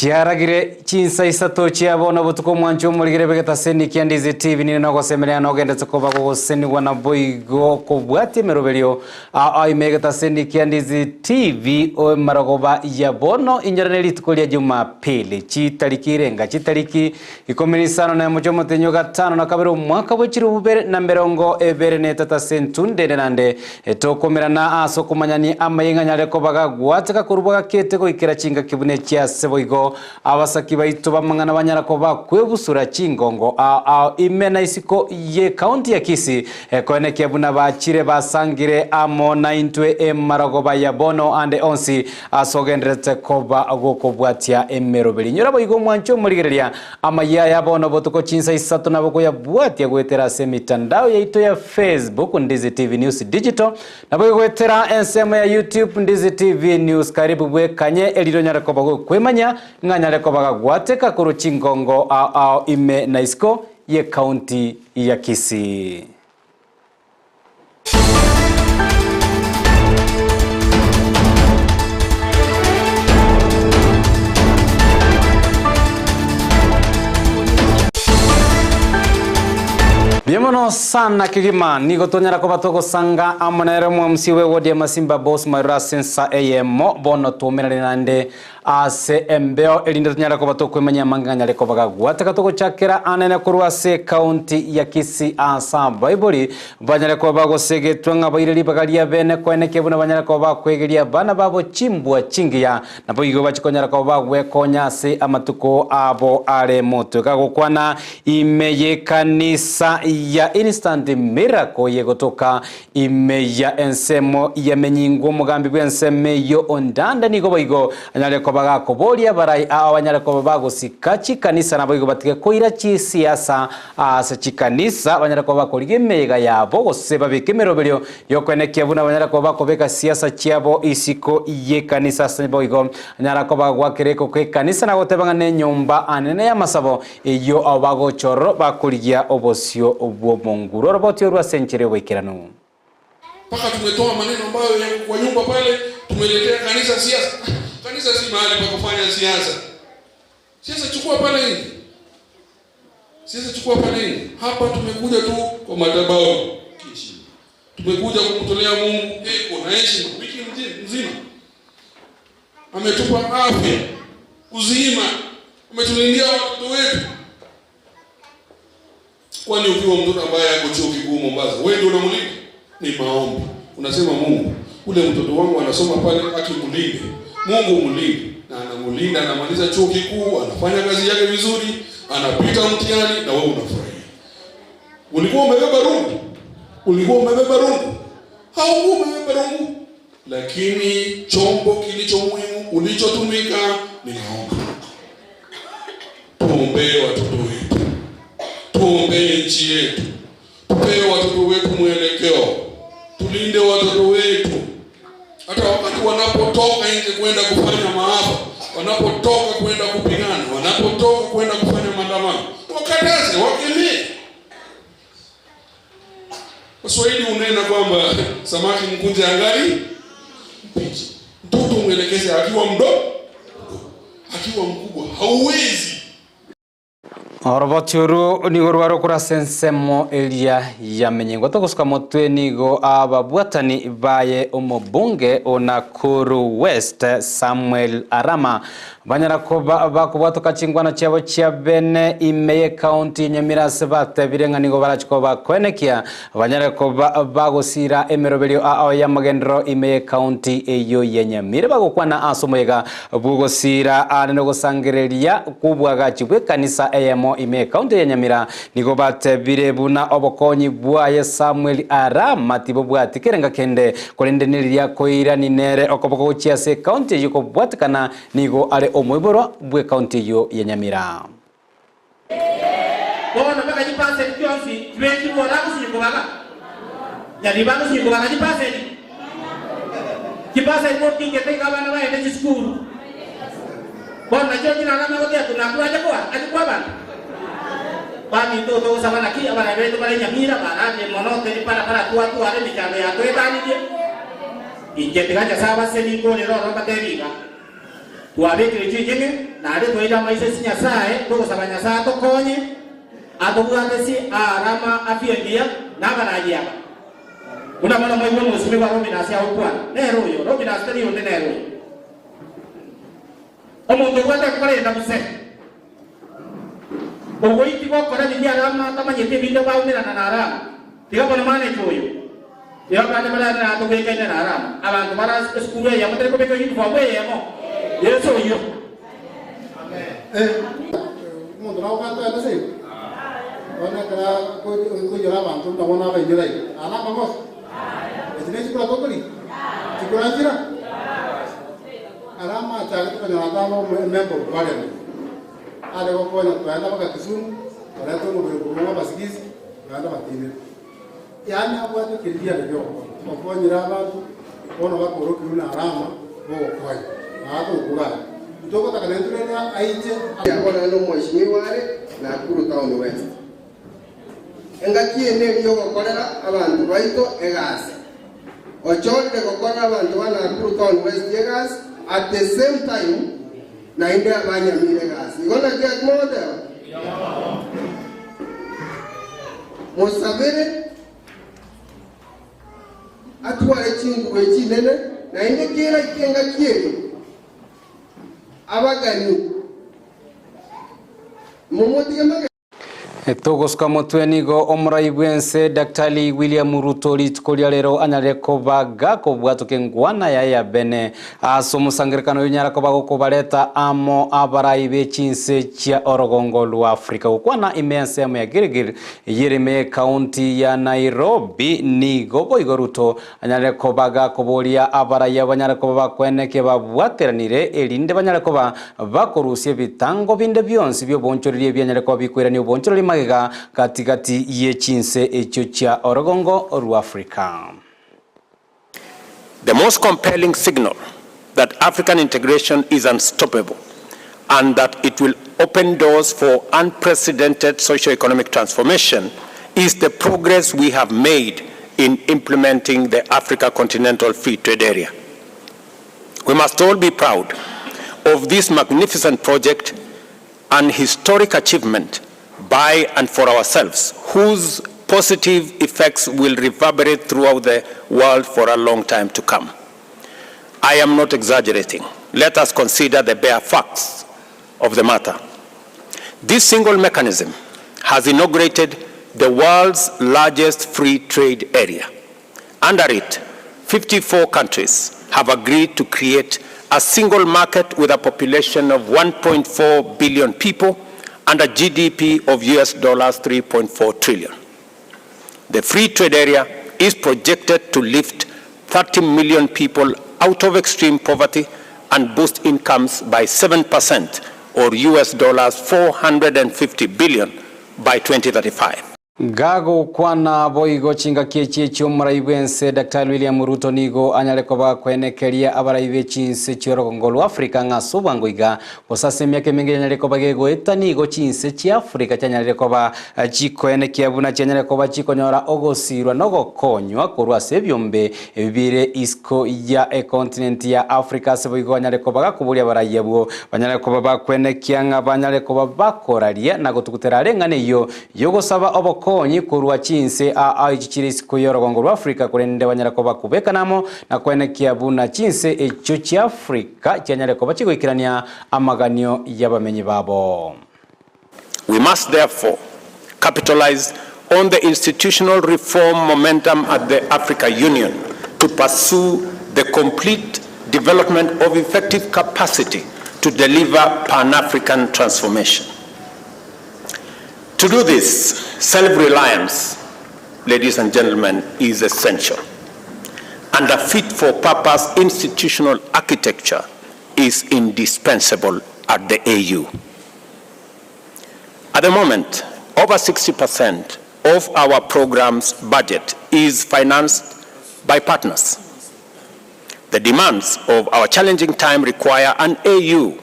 Chiaragire chinsa isato chia bono botuko omwancho omorigere bw'egetaseni kia Ndizi TV nire nogosemeria nogendete koba gogosenigwa naboigo kobwatia emeroberio ao ime egetaseni kia Ndizi TV emarogoba ya bono inyore ne rituko ria Jumapili chitariki irenga chitariki ikomi na isano na emo chiomotenyi o gatano na kabere omwaka bwe chirubu bere na merongo ebere na etato ase entunde ende nande Tokomerana ase okomanyania amaya ng'a nyare koba gagwateka korwa bwagakete goikera chingaki buna echi ase boigo abasaki baito b'amang'ana banyara koba bakwebusura chingongo ao ao ime na isiko ye county ya Kisii koenekia buna bachire basangire amo naintwe emarogoba ya bono ande onsi ase ogendererete koba gokobwatia emeroberi. Inyora boigo omwanche omorigereria Amayia aya bono botuko chinsa isato nabo koyabwatia goetera ase emitandao yaito ya Facebook Ndizi TV News Digital, naboigo goetera ensemo ya YouTube Ndizi TV News. Karibu bwekanye erinde onyare koba gokwemanya ng'a nyare koba gagwateka korwa chingongo ao ao ime na isiko ye county ya Kisii. Mbuya mono sana kegima, nigo tonyara koba togosanga amo nere omwamsi bwe ward ya Masimba Boss Mairura ase ensa eyemo bono twaumerane naende Ase embeo, erinde tonyare koba tokwemanyia amang'ana anyare koba gagwateka togochakera anene korwa ase ekaunti ya Kisii ase abaibori banyare koba bagosegetwa ng'a baire ribaga ria bene koenekia buna banyare koba bakwegeria abana babo chimbwa chingiya naboigo bachie konyara koba bagwekonya ase amatuko abo are motwe. Gagokwana ime y'ekanisa ya Instant Miracle yegotoka Ime ya ensemo y'emenyingo omogambi bw'ensemo eyio Ondanda nigo boigo anyare koba gakoboria abarai ao banyare koba bagosika chikanisa naboigo batige koira chisiasa ase chikanisa banyare koba bakorigia emeyega yabo gose babeke emeroberio y'okoenekia buna banyare koba bakobeka siasa chiabo isiko y'ekanisa ase boigo anyara koba goakera ekoko ekanisa na goteba ng'a nenyomba anene y'amasabo Eyio abo bagocha ororo bakorigia obosio bw'omonguru oroboti orwo ase enchera y'oboikeranu. Mpaka tumetoa maneno ambayo yako kwa nyumba pale, tumeletea kanisa siasa. Kanisa si mahali pa kufanya siasa. Siasa chukua pale nje. Siasa chukua pale nje. Hapa tumekuja tu kwa madhabahu. Kiheshima. Tumekuja kumtolea Mungu heko na heshima wiki mzima. Ametupa afya, uzima, ametulindia watoto wetu. Kwani ukiwa mtoto ambaye ako chuo kikuu Mombasa, wewe ndio unamlinda? Ni maombi. Unasema Mungu, ule mtoto wangu anasoma pale, akimlinde. Mungu mlinde. Na anamlinda, anamaliza chuo kikuu, anafanya kazi yake vizuri, anapita mtihani na wewe unafurahia. Ulikuwa umebeba rungu? Ulikuwa umebeba rungu? Haukuwa umebeba rungu. Lakini chombo kilicho muhimu ulichotumika ni maombi. Tuombee watoto wetu, tuombee nchi yetu, tupee watoto wetu mwelekeo, tulinde watoto wetu hata wakati wanapotoka nje kwenda kufanya maafa, wanapotoka kwenda kupigana, wanapotoka kwenda kufanya maandamano, wakataze, wakemee. Waswahili hunena kwamba samaki mkunje angali mbichi. Mtoto mwelekeze akiwa mdogo, akiwa mkubwa hauwezi. Oroboti oru nigo rware okora ase ensemo eria yamenyengwa. Togosuka motwe nigo ababwatani baye omobunge o Nakuru West Samuel Arama Banyara koba bakobwatoka chingwana chiabo chia bene ime y'ecounty ya Nyamira ase batebire ng'a nigo barache koba bakoenekia banyare koba bagosira emeroberio ao y'amagenderero ime y'ecounty eyio ya Nyamira. Bagokwana ase omoyega bw'ogosira aande nogosangereria kw'obwagachi bw'ekanisa eyemo ime y'ecounty ya Nyamira nigo batebire buna obokonyi bwaye Samuel Arama tibobwati kerenga kende korende neriria koirani nere okoboko gochia ase ecounty eyio kobwatekana Nigo are omoiborwa bw'ekaunti eyio ya Nyamira. Bono mpaka chipasenti chionsi chibekirwe ore agosinyi kobaga? Nyaribo agosinyi kobaga chipasenti? Chipasenti motingete iga abana baende chisukuru. Bono nachio chinarame goteba tunakure ache koa ache koa abanto. Baminto togosaba naki abana beto bare Nyamira bararire mono teri barabara twatware emechando yatoetanirie. Inche tiga Nyasae abasenie nkorere ororo mbatebi iga. Twabekire chinyeni, naende twaire amaiso ase Nyasae, togosaba Nyasae atokonye, atobwate ase aarama afia engiya na abarayia aba. Buna bono mwaigwa omwesimigwa Robinas agokwana, nere oyo, Robinas tari onde nere oyo. Omonto obwate enkoro endabuse, ogoitigwa gokora biria Arama atamanyeti ebinto baumerana na Arama. Tiga bono manager oyo, tiga abande barare natogwekaine na Arama, abanto bare ase esukuru eyemo tari kobeka uniform eyemo. Yeso oyio. Omonto nagokanta ande ase igo? Bono ekero akoinyora abanto buna bono abainyora iga, aya namagoso? Echi nechikura tokorigia? Chikura nchira? Are amache agete konyora atano emember of parliament are gokonya twaenda mpaka Kisumu torete omobere korwa bw'abasigisi twaenda batinire. Yaani abwate ekerigiano gi'ogokora okonyire abanto bono bakorokirwe buna Arama bogokonya na togokugana ntogotaka naintwe rende aiche. Bono naende omweshimiwa are Nakuru Town West. Engaki eye neri y'ogokorera abanto baito egasi. Ochorire gokorera abanto ba Nakuru Town West egasi at the same time naende aba Nyamira egasi. Igo naki aki mogoteba? Mosabere atware chinguru echi inene, naende keraike engaki eye abagani momotige magega. Togosuka motwe nigo omorai bw'ense Daktari William Ruto rituko ria rero anyarire koba gakobwatoka engwana yaye ya bene ase omosangererekano oyo onyara koba gokobareta amo abarai be chinse chia orogongo rwa Africa. Gokwana ime y'ensemo ya Gilgil eyio ere ime y'ecounty ya Nairobi nigo boigo Ruto Anyare koba gakoboria abarayia banyare koba bakweneke babwateranire, erinde banyare koba bakorusia ebitango binde bionsi bi'oboonchoreria ebianyare koba bikoirania oboonchoreria magega gati-gati ye chinse echio chia orogongo rw'Afrika. The most compelling signal that African integration is unstoppable and that it will open doors for unprecedented socio-economic transformation is the progress we have made in implementing the Africa Continental Free Trade Area. We must all be proud of this magnificent project and historic achievement by and for ourselves, whose positive effects will reverberate throughout the world for a long time to come. I am not exaggerating. Let us consider the bare facts of the matter. This single mechanism has inaugurated the world's largest free trade area. Under it, 54 countries have agreed to create a single market with a population of 1.4 billion people and a GDP of US dollars 3.4 trillion. The free trade area is projected to lift 30 million people out of extreme poverty and boost incomes by 7% or US dollars 450 billion by 2035. Gagokwana boigo chingaki echi echi'omorai bw'ense Daktari William Ruto nigo anyare koba koenekeria abarai be chinse chi'orogongo rwa Africa ng'a ase obwango iga gose ase emiaka emenge yanyare koba gegoeta nigo chinse chi'Africa chianyarire koba chikoenekia buna chianyare koba chikonyora ogosirwa na ogokonywa korwa ase ebiombe bire isiko ya ekontinenti ya Africa ase boigo banyare koba gakoboria abarai abwo banyare koba bakwenekia ng'a banyare koba bakoraria na gotugutera are eng'ana eyio Y'ogosaba obokonyi korwa chinse aa echi chire isiko y'orogongo rwa Afrika korende banyare koba kobekana amo na koenekia buna chinse echio chi'Afrika chianyare koba chigoikerania amaganio y'abamenyi babo. We must therefore capitalize on the institutional reform momentum at the Africa Union to pursue the complete development of effective capacity to deliver Pan-African transformation. To do this, self-reliance, ladies and gentlemen, is essential. And a fit-for-purpose institutional architecture is indispensable at the AU. At the moment, over 60% of our program's budget is financed by partners. The demands of our challenging time require an AU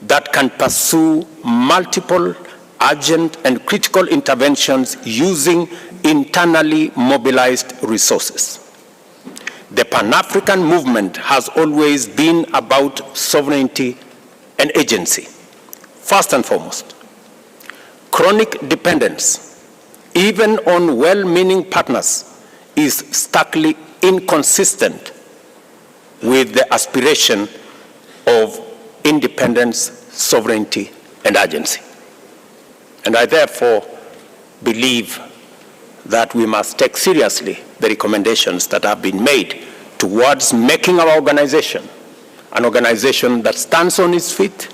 that can pursue multiple urgent and critical interventions using internally mobilized resources. The Pan-African movement has always been about sovereignty and agency, first and foremost. Chronic dependence, even on well-meaning partners, is starkly inconsistent with the aspiration of independence, sovereignty, and agency. And I therefore believe that we must take seriously the recommendations that have been made towards making our organization an organization that stands on its feet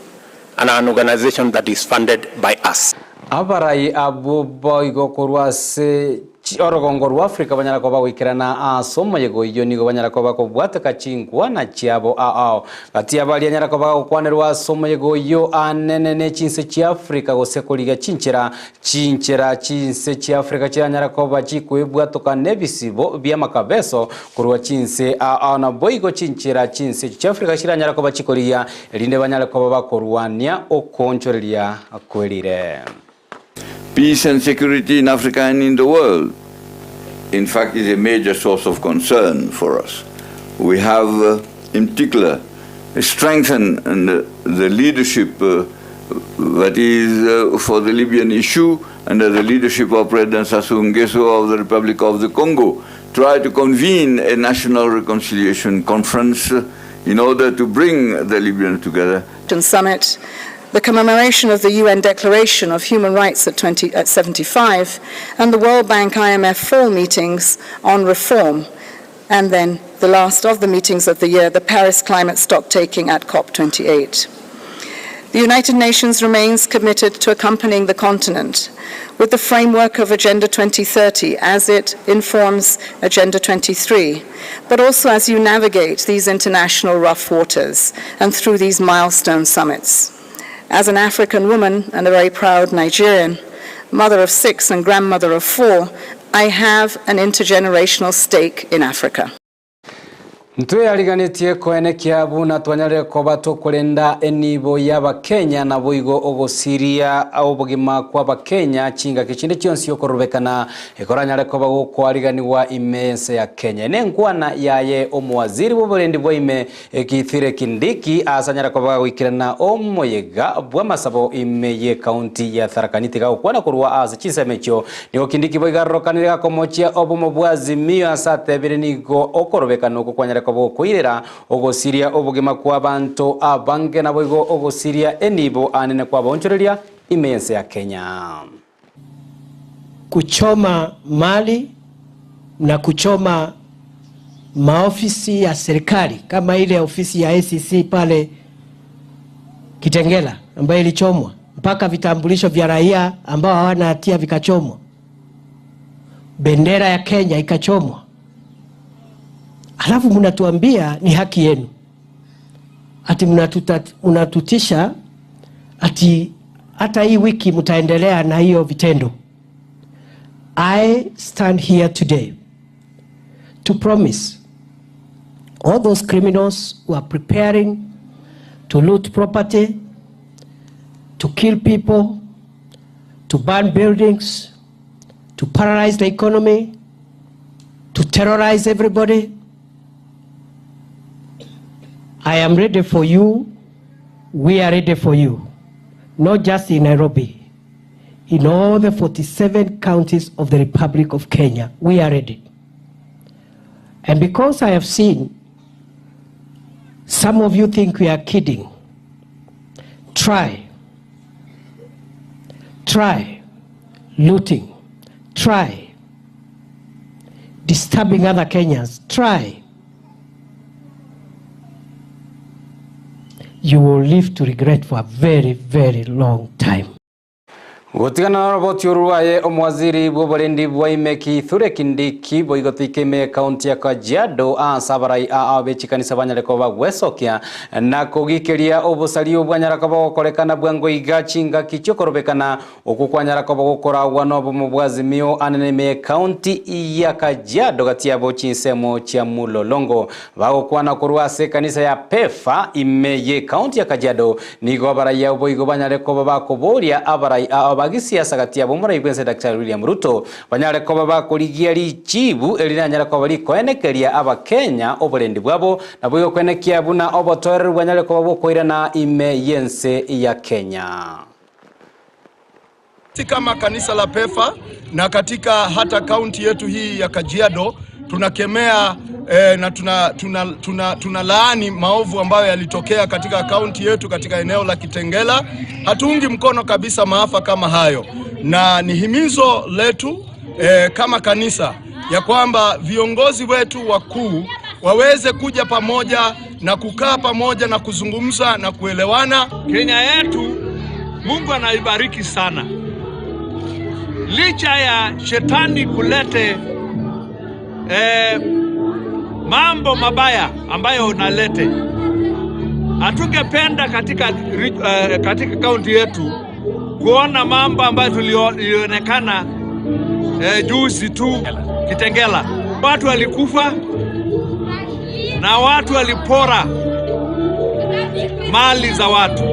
and an organization that is funded by us. Abarai abwo boigo korwa ase orogongo rwa Afrika banyara koba goikerana ase omoyega oyio nigo banyara koba kobwateka chinkwana chiabo ao ao. Gati y'abaria anyara koba gokwanerwa ase omoyega oyio anene ne chinse chia Afrika gose korigia chinchera Chinchera chinse chi'Afrika chiranyare koba chikoebwatoka nebisibo bi'amakabeso korwa chinse ao naboigo chinchera chinse echio chi'Afrika chiranyare koba chikorigia, erinde banyare koba bakorwania okoonchoreria kwerire. Peace and security in Africa and in the world, in fact, is a major source of concern for us. We have, in particular, strengthened the leadership that is for the Libyan issue under the leadership of President Sassou Nguesso of the Republic of the Congo, try to convene a national reconciliation conference in order to bring the Libyans together. Summit, the commemoration of the UN Declaration of Human Rights at, 20, at 75, and the World Bank IMF fall meetings on reform, and then the last of the meetings of the year, the Paris climate stocktaking at COP28. The United Nations remains committed to accompanying the continent with the framework of Agenda 2030 as it informs Agenda 23, but also as you navigate these international rough waters and through these milestone summits. As an African woman and a very proud Nigerian, mother of six and grandmother of four, I have an intergenerational stake in Africa. Ntweyariganetie koenekia buna twanyarire koba tokorenda enibo y'Abakenya naboigo ogosiria obogima kw'Abakenya chingaki chinde chionsi okorobekana ekoranyare koba gokoariganigwa ime ense ya Kenya. Nenkwana yaye omowaziri bw'oborendi bwa ime Kithure Kindiki ase anyare koba gagoikerana omoyega bw'amasabo ime y'ekaunti ya Tharaka Nithi gagokwana korwa ase chinsemo echio. Nigo Kindiki boigo arokanire gakomochia obomo bwa Azimio ase atebire nigo okorobekana oko kwanyare koba gokoirera ogosiria obogima kw'abanto abange naboigo ogosiria enibo anene kw'abaonchoreria ime y'ense ya Kenya. Kuchoma mali na kuchoma maofisi ya serikali kama ile ofisi ya ACC pale Kitengela ambayo ilichomwa mpaka vitambulisho vya raia ambao hawana hatia vikachomwa, bendera ya Kenya ikachomwa, alafu mnatuambia ni haki yenu, ati mnatutisha ati hata hii wiki mtaendelea na hiyo vitendo. I stand here today to promise all those criminals who are preparing to loot property, to kill people, to burn buildings, to paralyze the economy, to terrorize everybody. I am ready for you. We are ready for you. Not just in Nairobi. In all the 47 counties of the Republic of Kenya, we are ready. And because I have seen some of you think we are kidding, try. Try looting. Try disturbing other Kenyans. Try. You will live to regret for a very, very long time. Gotigana na roboti oru rwaye omowaziri bw'oborendi bwa ime Kithure Kindiki boigo toike ime ekaunti ya Kajiado ase abarai aa be chikanisa banyare koba gwesokia na kogikeria obosari obwanyara koba gokorekana bwango iga chingaki chiokorobekana okwo kwanyara koba gokoragwa nobomo bwa Azimio anene ime ekaunti ya Kajiado gati yabo chinsemo chia Mulolongo bagokwana korwa ase ekanisa ya Pefa ime ye ekaunti ya Kajiado nigo abarai abo boigo banyare koba bakoboria abarai aa bagisiasa gati yabo omorai bwense Daktari William Ruto banyare koba bakorigia richibu eri riranyare koba rikoenekeria abakenya oborendi bwabo naboigo koenekia buna obotoereru bwanyare koba bokoirana ime y'ense ya Kenya. Sisi kama kanisa la PEFA na katika hata kaunti yetu hii ya Kajiado tunakemea eh, na tuna, tuna, tuna, tuna laani maovu ambayo yalitokea katika kaunti yetu katika eneo la Kitengela. Hatuungi mkono kabisa maafa kama hayo, na ni himizo letu eh, kama kanisa ya kwamba viongozi wetu wakuu waweze kuja pamoja na kukaa pamoja na kuzungumza na kuelewana. Kenya yetu Mungu anaibariki sana, licha ya shetani kulete eh, mambo mabaya ambayo unalete. Hatungependa katika, eh, katika kaunti yetu kuona mambo ambayo tulionekana eh, juzi tu Kitengela, watu walikufa na watu walipora mali za watu.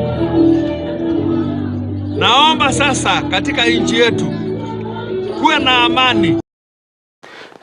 Naomba sasa katika nchi yetu kuwe na amani.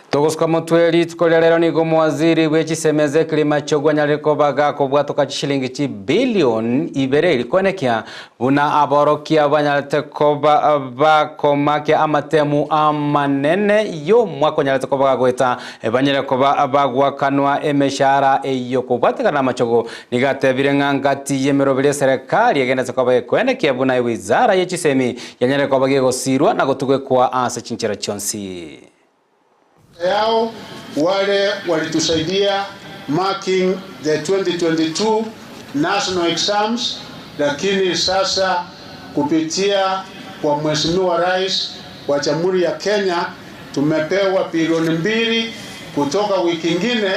Togosuka motwe rituko ria rero nigo omowaziri bwe chisemi ase ekerima chi'ogwanyarire koba gakobwatoka chishilingi chibilion ibere eri koenekia buna aborokia banyarete koba bakomakia amatemu amanene y'omwaka onyarete koba gagoeta banyare koba bagwakanwa emeshahara eyio kobwatekana na amachogo. Nigo atebire ng'a ngati y'emeroberi eserekari egenderete koba gekoenekia buna ewizara ye chisemi yanyare koba gegosirwa na gotugekwa ase chinchera chionsi. Yao wale walitusaidia marking the 2022 national exams, lakini sasa kupitia kwa Mheshimiwa Rais wa Jamhuri ya Kenya tumepewa bilioni 2 kutoka wiki ingine.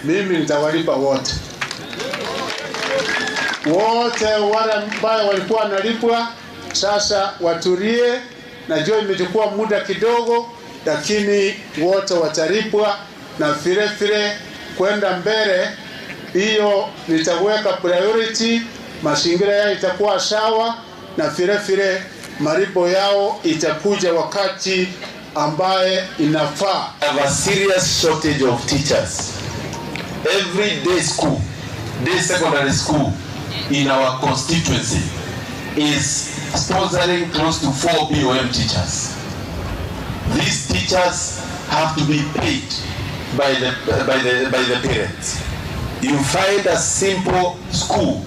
Mimi nitawalipa wote wote wale ambao walikuwa wanalipwa, sasa watulie. Najua imechukua muda kidogo, lakini wote watalipwa, na vile vile kwenda mbele, hiyo nitaweka priority, mazingira yao itakuwa sawa, na vile vile malipo yao itakuja wakati ambaye inafaa. We have a serious shortage of teachers. Every day school, day secondary school in our constituency is sponsoring close to 4 BOM teachers. These teachers have to be paid by the parents. You find a simple school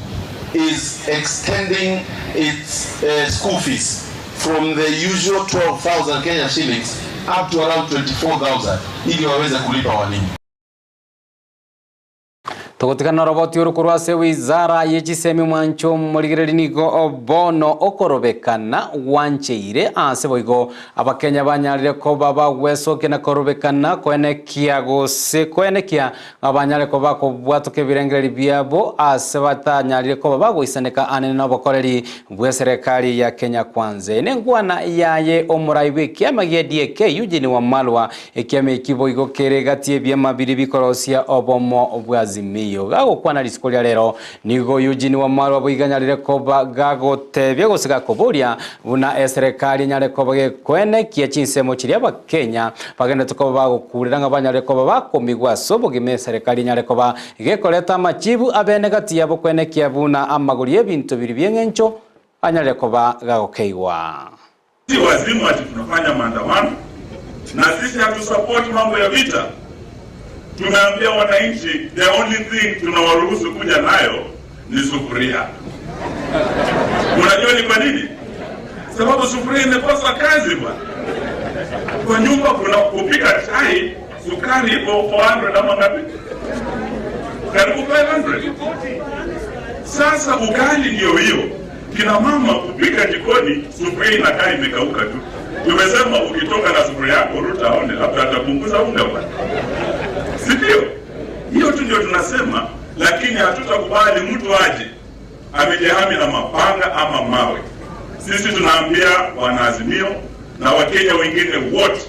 is extending its school fees from the usual 12,000 Kenya shillings up to around 24,000 ili waweze kulipa walimu. Togotigana roboti oro korwa ase wizara ye chisemi mwancho morigereri nigo bono okorobekana gwancheire ase boigo abakenya banyarire koba bagwesokia na korobekana koenekia gose koenekia abanyare koba kobwatoka ebirengereri biabo ase batanyarire koba bagoisaneka anene na obokoreri bwa serikali ya Kenya Kwanza. Ene ngwana yaye omorai bwa ekiama gia DAK Eugene Wamalwa ekiama eki boigo kere gati ebiama biri bikorosia obomo bwa Azimio. Gagokwana risuko ria rero nigo Eugene Wamalwa boiganyarire koba gagotebia gose gakoboria buna eserikali enyare koba gekwenekia chinsemo chiria abakenya bagendete koba bagokurera ng'a banyare koba bakomigwa ase obogima eserikali enyare koba gekoreta amachibu abene gati yabo kwenekia buna amagori y'ebinto biri bi'eng'encho anyare koba gagokeigwa. Si wazimu ati tunafanya maandamano na sisi hatusupport mambo ya vita. Tumeambia wananchi the only thing tunawaruhusu kuja nayo ni sufuria. Unajua ni kwa nini? Sababu sufuria imekosa kazi bwana. Kwa nyumba kuna kupika chai, sukari ipo 400 ama ngapi? Karibu 500. Sasa ugali ndio hiyo. Kina mama kupika jikoni, sufuria inakaa imekauka tu. Tumesema ukitoka na sufuria yako Ruto aone labda atapunguza unga bwana. Si ndio? Hiyo tu ndio tunasema, lakini hatutakubali mtu aje amejihami na mapanga ama mawe. Sisi tunaambia wanaazimio na Wakenya wengine wote,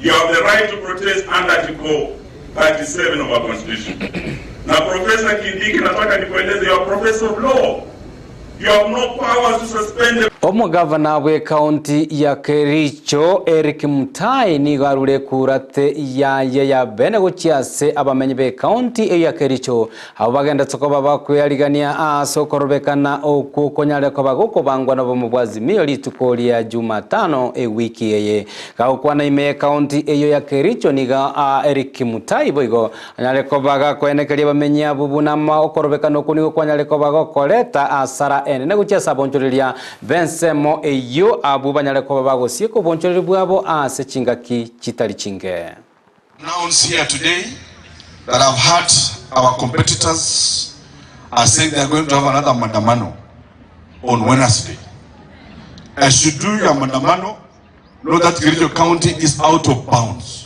you have the right to protest under Article 37 of our Constitution. Na Professor Kindiki, nataka nikueleze, you are professor of law. You have no powers to suspend the. Omogavana bw'ekaunti ya Kericho Eric Mutai nigo arure ekurate yaye ya bene gochia ase abamenyi b'ekaunti eyio ya Kericho abwo bagendete koba bakwearigania ase okorobekana okwo konyare koba gokobangwa nobomo bwa Azimio rituko ria Jumatano ewiki eye. Gagokwana ime y'ekaunti eyio ya Kericho nigo Eric Mutai boigo Anyare koba gakoenekeria abamenyi abwo buna okorobekana okwo nigo kwanyare koba gokoreta asara enene gochia ase abonchoreria b'ensemo eyio, abwo banyare koba bagosieka obonchoreri bwabo ase chingaki chitari chinge. Announce here today that I've heard our competitors are saying they are going to have another mandamano on Wednesday. As you do your mandamano, know that Kericho County is out of bounds.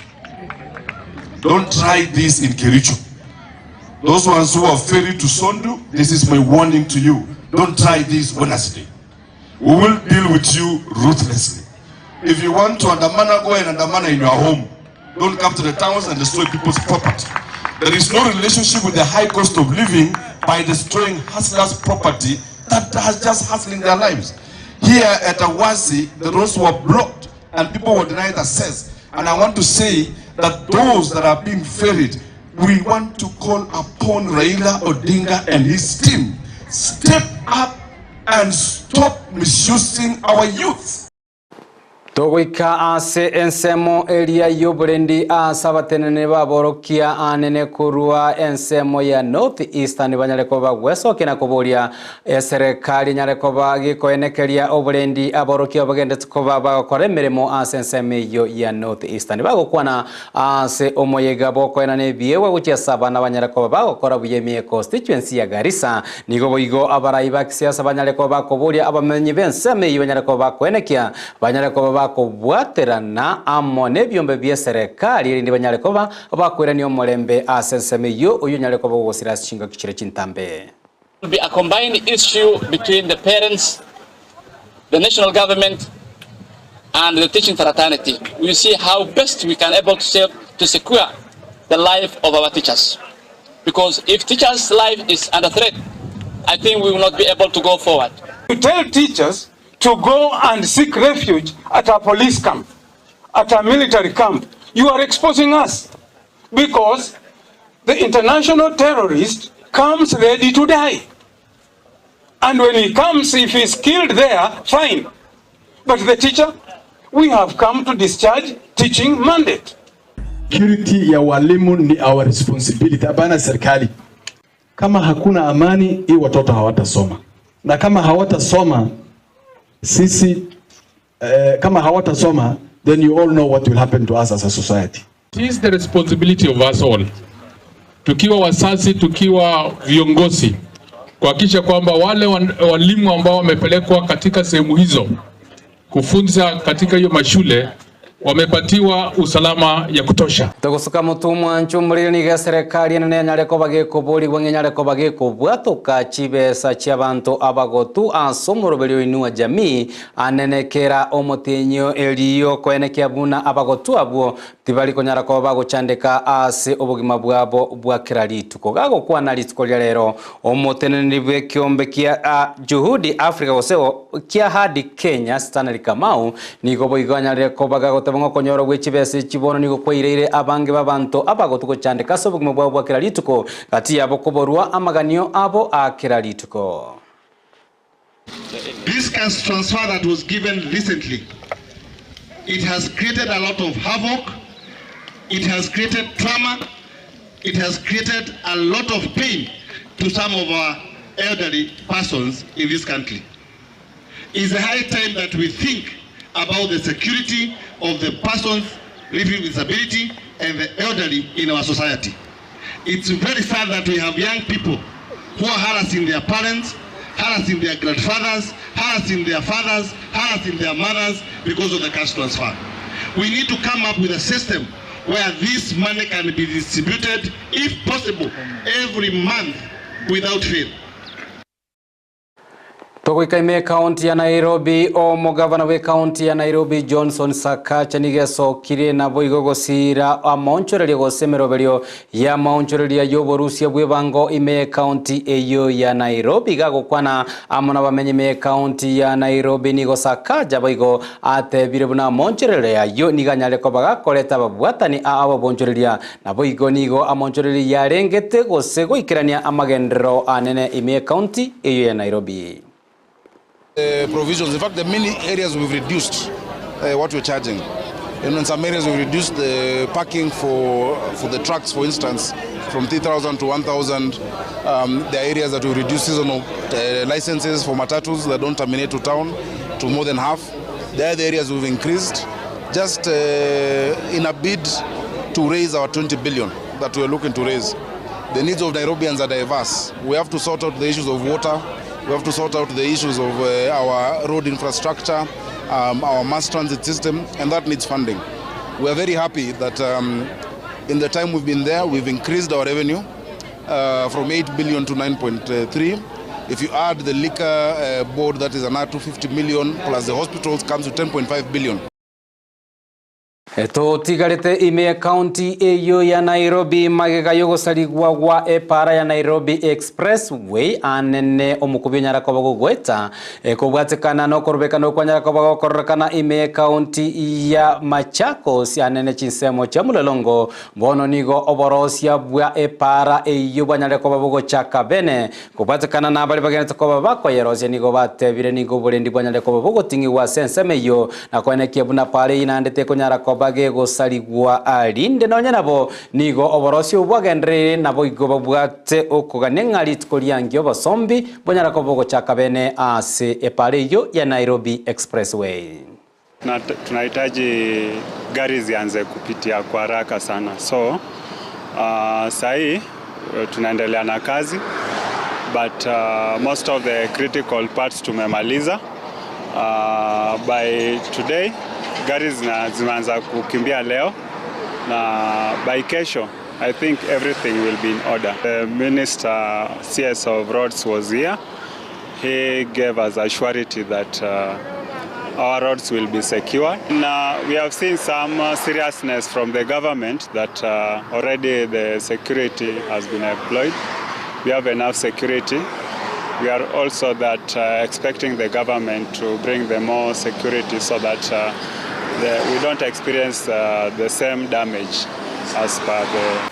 Don't try this in Kericho. Those ones who are ferried to Sondu, this is my warning to you. Don't try this Wednesday. We will deal with you ruthlessly. If you want to andamana, go and andamana in your home. Don't come to the towns and destroy people's property. There is no relationship with the high cost of living by destroying hustlers' property that has just hustling their lives. Here at Awasi, the roads were blocked and people were denied access. And I want to say that those that are being ferried, we want to call upon Raila Odinga and his team. Step up and stop misusing our youth. Togoika ase ensemo eria y'oborendi aase abateneneri b'aborokia anene korwa ensemo ya North Eastern banyare koba bagwesokia na koboria eserekari enyare koba gekoenekeria oborendi aborokia bagendete koba bagokora emeremo ase ensemo eyio ya North Eastern. Bagokwana ase omoyega bw'okoenana ebiegwa gochia ase abana banyare koba bagokora buya ime constituency ya Garissa. Nigo boigo abarai ba kisiasa banyare koba bakoboria abamenyi b'ensemo eyio banyare koba bakoenekia banyare koba bakobwaterana amo nebiombe bi'eserekari erinde banyare koba bakoirania omorembe ase ensemo eyio oyio onyare koba ogosira ase chingaki chiria chintambe. Will be a combined issue between the parents, the national government and the teaching fraternity. We see how best we can able to save, to secure the life of our teachers. Because if teachers' life is under threat, I think we will not be able to go forward. To tell teachers to go and seek refuge at a police camp, at a military camp, you are exposing us because the international terrorist comes ready to die. And when he comes, if he's killed there, fine. But the teacher, we have come to discharge teaching mandate. Security ya walimu ni our responsibility, hapana serikali. Kama hakuna amani, hii watoto hawatasoma, na kama hawatasoma sisi eh, kama hawatasoma then you all know what will happen to us as a society. It is the responsibility of us all, tukiwa wazazi, tukiwa viongozi, kuhakikisha kwamba wale walimu ambao wamepelekwa katika sehemu hizo kufunza katika hiyo mashule wamepatiwa usalama ya kutosha. Togosuka motumwa nchumurire nigo eserekari enene enyare koba gekoborigwa ng'a enyare koba gekobwatoka chibesa chi'abanto abagotu ase omoroberi oinua jamii anene kera omotenyo erio koenekia buna abagotu abwo tibari konyara koba bagochandeka ase obogima bwabo bwa kera rituko. Gagokwana rituko ria rero omoteneneri bw'ekiombe kia Juhudi Africa gose kia Hadi Kenya Stanley Kamau nigo boigo anyarire koba gagoteba ng'a okonyora gwe chibesa echi bono nigo kwaireire abange b'abanto abagotu gochandeka ase obogima bwabo bwa kera rituko gati yabo koborwa amaganio abo a kera rituko. This cash transfer that was given recently, it has created a lot of havoc, it has created trauma, it has created a lot of pain to some of our elderly persons in this country. It's high time that we think about the security of the persons living with disability and the elderly in our society. It's very sad that we have young people who are harassing their parents, harassing their grandfathers, harassing their fathers, harassing their mothers because of the cash transfer. We need to come up with a system where this money can be distributed, if possible, every month without fail. Togoika ime ekaunti ya Nairobi, omogavana bw'ekaunti ya Nairobi Johnson Sakaja nigo esokire naboigo gosiira amaonchoreria gose emeroberio y'amaonchoreria y'oborusia bw'ebango ime y'ekaunti eyio ya Nairobi. Gagokwana amo nabamenyi ime y'ekaunti ya Nairobi nigo Sakaja boigo atebire buna amaonchoreria ayio nigo anyare koba gakoreta ababwatani a ababonchoreria Naboigo nigo amonchoreria yarengete gose goikerania amagenderero anene ime y'Ecounty eyio ya Nairobi. provisions. In fact, the many areas we've reduced uh, what we're charging. And in some areas, we've reduced the parking for, for the trucks, for instance, from 3,000 to 1,000. Um, there are areas that we reduce seasonal uh, licenses for matatus that don't terminate to town to more than half. There are the areas we've increased just uh, in a bid to raise our 20 billion that we're looking to raise. The needs of Nairobians are diverse. We have to sort out the issues of water. We have to sort out the issues of uh, our road infrastructure, um, our mass transit system, and that needs funding. We are very happy that um, in the time we've been there, we've increased our revenue uh, from 8 billion to 9.3. If you add the liquor uh, board, that is another 250 million, plus the hospitals, comes to 10.5 billion. Tũtigarĩte ime kaunti ĩyo ya Nairobi magega yogosarigwa gwa epara ya Nairobi Expressway anene omukubi nyara koba gogweta kobwatekana nokorobekana okwa nyara koba gokorokana ime kaunti ya Machakos anene chinsemo chia mulolongo bono nigo oborosia bwa epara eyo bwanyare koba bogochaka bene kobwatekana na abari bagenete koba bakoyerosia nigo batebire nigo oborendi bwanyare koba bogoting'iwa ase ensemo eywo na koenekia buna pare inandete konyara koba bagegosarigwa arinde nonye nabo nigo oborosi obwagendereire nabo igo babwate okogania ng'a rituko riangi obosombi bonyara koba bogochaka bene ase epara eywo ya Nairobi Expressway. Na tunahitaji gari zianze kupitia kwa haraka sana, so saa hii tunaendelea na kazi but most of the critical parts tumemaliza. By today gari zimeanza kukimbia leo na by kesho I think everything will be in order. The minister CS of roads was here. He gave us a surety that our roads will be secure. Now, we have seen some seriousness from the government that already the security has been employed. We have enough security. We are also that expecting the government to bring the more security so that we don't experience the same damage as per the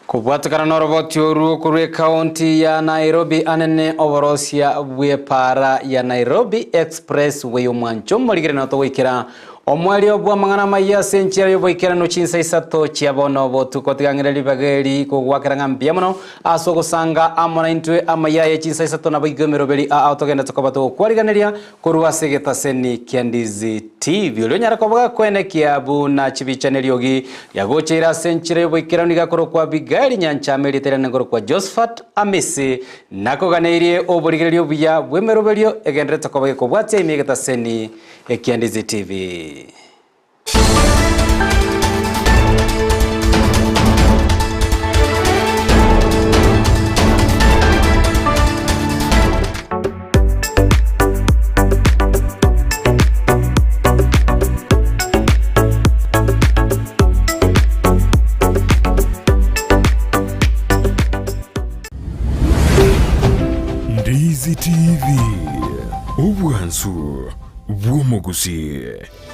Kobwatekana na oroboti oru korwa ekaunti ya Nairobi anene oborosia bw'epara ya Nairobi Expressway omwancho omorigere notogoikera omwerio bwa mang'ana maiya ase enchera y'oboikeranu chinsa isato chia bono botuko tigang'era ribageri kogwakera ng'a mbuya mono ase ogosanga amo na intwe amaiya ya chinsa isato nabo igo emeroberi aa togenda tokoba togokwariganeria korwa ase egetaseni kia Ndizi TV oria onyara koba gakwenekia buna chibicha eriogi yagocheire ase enchera y'oboikeranu igakorwa kwa Abigail Nyanchama erieterane ngoro kwa Josephat Amisi nakoganeirie oborigereria obuya bw'emeroberio egenderete koba gekobwatia ime egetaseni ekia Ndizi TV. Ndizi TV, obwansu bw'omogusi.